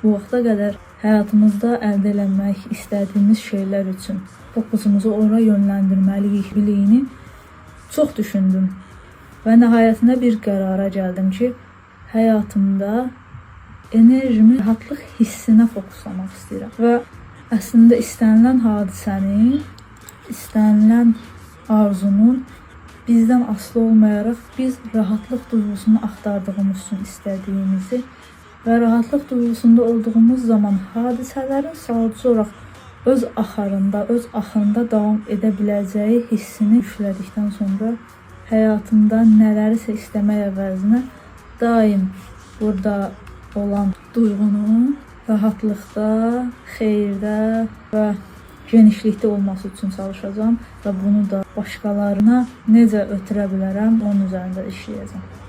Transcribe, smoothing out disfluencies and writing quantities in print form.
Bu vaxta qədər həyatımızda əldə eləmək istədiyimiz şeylər üçün fokusumuzu ora yönləndirməliyik biliyini çox düşündüm. Və nəhayətində bir qərara gəldim ki, həyatımda enerjimi rahatlıq hissinə fokuslamaq istəyirəm. Və əslində istənilən hadisənin, istənilən arzunun bizdən asılı olmayaraq biz rahatlıq duyğusunu axtardığımız üçün istədiyimizi və rahatlıq duyğusunda olduğumuz zaman hadisələrin sadəcə olaraq öz axarında, öz axında davam edə biləcəyi hissini yüklədikdən sonra həyatımda nələrisə istəmək əvəzinə daim burada olan duyğunun rahatlıqda, xeyirdə və genişlikdə olması üçün çalışacağam və bunu da başqalarına necə ötürə bilərəm, onun üzərində işləyəcəm.